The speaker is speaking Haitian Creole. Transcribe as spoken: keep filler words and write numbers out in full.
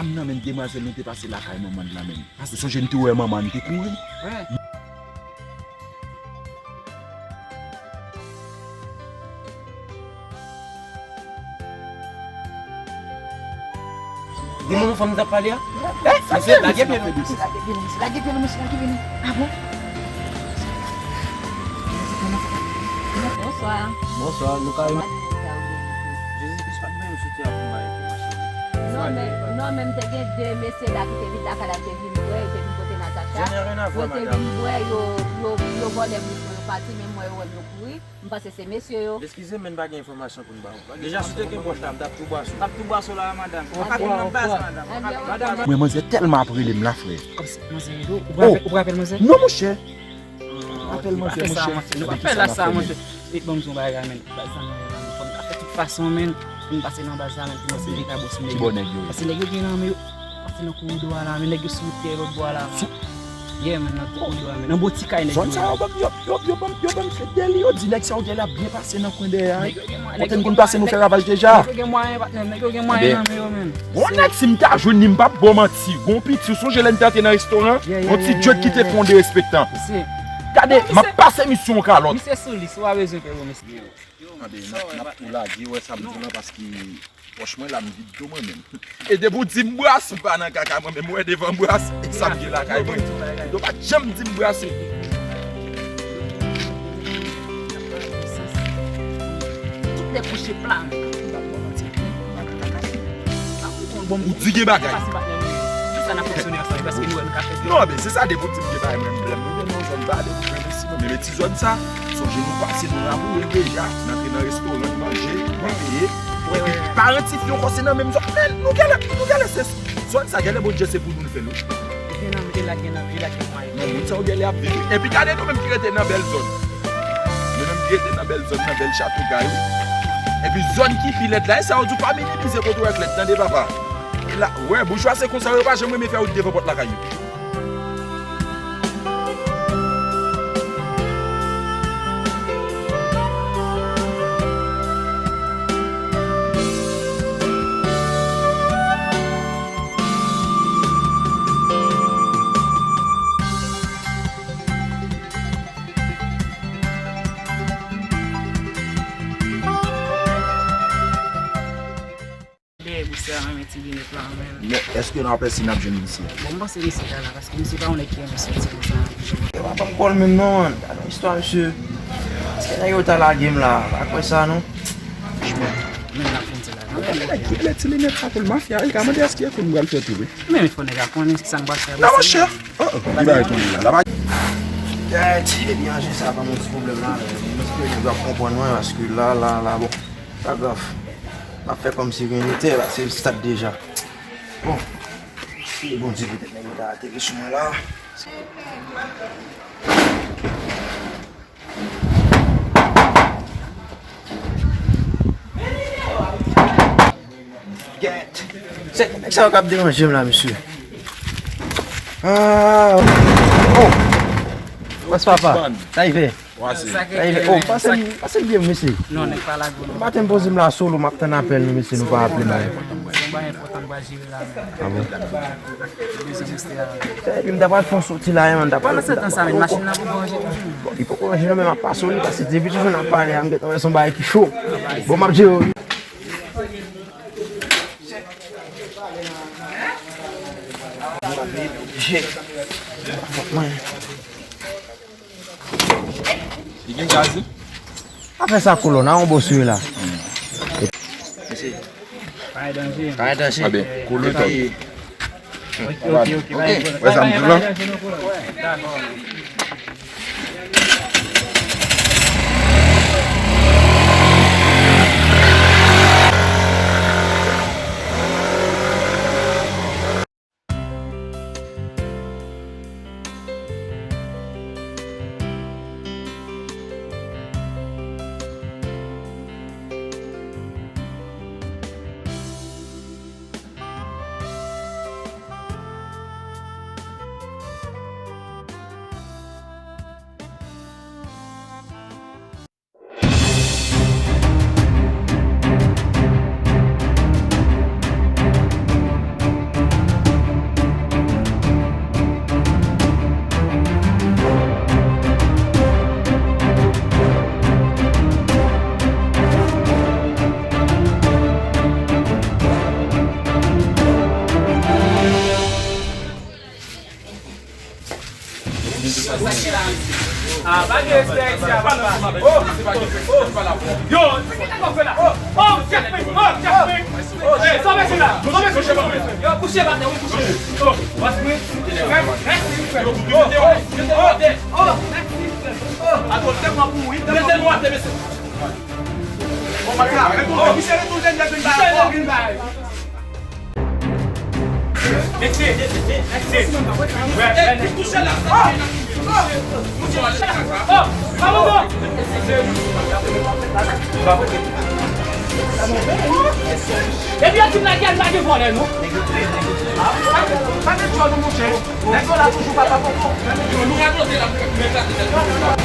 dam nan menm, demwazèl nou te pase lakay manman l la menm. Ou sonje n te wè manman n te kouri? Gen moun fanm t ap pale a? Mesye, lage pye nou. Mesye, lage pye nou, mesye, lage pye nou. Ah bon? Bonswa. Bonswa, nou ka... Jezi Kris pa t menm sou tè a pou bay enfòmasyon. Non, men, non, men m te gen de mesye la ki te vin lakay la, te vin bwè, yo te vin kote Natacha. Yo te vin bwè, yo, yo, yo vòlè bouch mwen, yo pati, men mwen, yo wè m, yo kouri. M panse se mesye yo. Eskize m, men n pa gen enfòmasyon pou n ba w. Deja, si w te gen pòch la, m t ap tou bwase w. M t ap tou bwase w la, madanm. Ou pa vin nan baz, madanm. Ou pa vin nan baz. Mwen, manzè tèlman ap rele m la, frè. Kòmsi, manzè Edo, ou p rapèl, ou p rapèl manzè? Non, monchè. Rapèl manzè, monchè. Nou pa fè la sa, monchè. E, ban m di w yon bagay la, men. Baz la, men, fò n ta fè tout fason, men, pou n pase nan baz la, men, pou nou se vin kabòs nèg yo. Ki bò nèg yo ye? Paske nèg yo gen nan men yo. Pase nan koridò a la, men nèg yo sou tè lòt bò a la. Yeah, men, nan koridò a, men. Nan bò ti kay nèg yo. Zòn sa yo ban m, yo, yo, yo ban m, yo ban m fè dèli, yo di nèg sa yo genlè ap byen pase nan kwen dèyè a. Kote n konn pase nou fè ravaj deja. Nèg yo gen mwayen, patnè, nèg yo gen mwayen nan men yo, men. Bon, nèg, si m ta jwenn li, m p ap ba w manti. Gon piti, ou sonje lè n te antre nan restoran? Yon ti djòt ki te fè yon derespektan. Gade, m ap pase misye yon kalòt. Misye sou li, si w pa bezwen pè yo, mesye. Tande, n ap, n ap tou lage, wè sa m di w lan, paske pòch mwen la, m vid do mwen menm. E depi w di m brase, m pa nan kaka mwen menm, wè devan m brase, e sa m gen lakay mwen. Yo pa t janm di m brase. Tout nèg kouche pla, men. Ou di gen bagay. Non, men se sa, depi w di m gen bagay, mwen m blèm. Mwen gen nan zòn pale, mwen jwenn isi, mwen, men ti zòn sa, sonje nou pase, nou raboure l deja, n antre nan restoran, n manje, mwen peye. Epi paran tifi ankò se nan menm zòn. Men nou genlè, nou genlè se Zòn sa, genlè Bondye se pou nou l fè l, wi. Gen nan, gen la, gen nan, gen la, gen mwayen. Nan wout sa, w genlè ap viv, wi. Epi gade nou menm ki rete nan bèl zòn. Nou menm ki rete nan bèl zòn, nan bèl Chateau Guay, wi. Epi zòn ki pi lèd la, e sa yo di w pa minimize kote w wè k lèd, tande papa. E la, wè, boujwa se konsa, yo pa janm renmen fè wout devan pòt lakay yo. Dèyè bous la, men ti linèt la, men. Men, èske nou ap wè si n ap jwenn misye? Bon, m panse misye ta la, paske misye pa yon nèg ki renmen sòti konsa. E pa ban m kòl menm non, man. Gade yon istwa, mesye. Èske nèg yo ta lage m la? Pa kwè sa, non. Men, men n ap jwenn ti la. Gade nèg ki lè ti linèt la pou l mafya, wi. Ka mande èske kou m pral fè tou, wi. Men, men fò nèg la konnen sa m pral fè. Non, monchè. Oh, oh, ki bagay konnen la? La pa. Gade, ebyen, anje sa ban m yon ti pwoblèm la. M espere nèg yo ap konprann mwen, paske la, la, la, bon. Pa grav. M ap fè kòmsi ren li te la, se stad deja. Bon. Si Bondye petèt nèg yo ta ateri sou mwen la. Gèt. Se nèg sa yo k ap deranje m la, mesye. Ah. Oh. What's papa? Sa y fè? Sa y fè? Oh, pase m, pase m byen, mesye. Non, nèg pa lage w non. Maten m poze m la solo, m ap tann apèl nou, mesye, nou pa aple m. Se yon bagay enpòtan m pral jere la, men. Ah bon? Epi m ta pral fè yon soti la, man, m ta pral. Pandan se tan sa, men machin nan poko ranje toujou. Bon, li poko ranje non, men m ap pase w li, paske depi toujou n ap pale a, m gentan wè se yon bagay ki cho. Bon, m ap jere w. Li gen gaz, wi. Pa fè sa, kolòn, a yon bò sou la. Pa gen danje. Pa gen danje. A ben, kolòn, ok, ok, ok. Wè sa m di w lan? Dakò. Ah, pa gen respè isi a, papa. Oh, oh, oh. Yo, sa ki ta fè la? Oh, Jasmine, oh, Jasmine. Eh, sove sila, sove sila. Yo, kouche, patnè, wi, kouche. Oh, Jasmine. Mèsi, mèsi, frè. Oh, oh, oh, mèsi, frè. Oh. Atò, tèlman kouri, tèlman kouri. Bon, Matra, men tou, men misye retounen nèt vin ba yo. Misye vin ba yo. Mesye, mesye. Wè, men. Oh, pa bon, non. Epi yo di m lage, lage vòlè, non? Pa gen djòl, non, monchè. Nèg yo la toujou, papa, poko. Nou rakonte la, men gade, gade.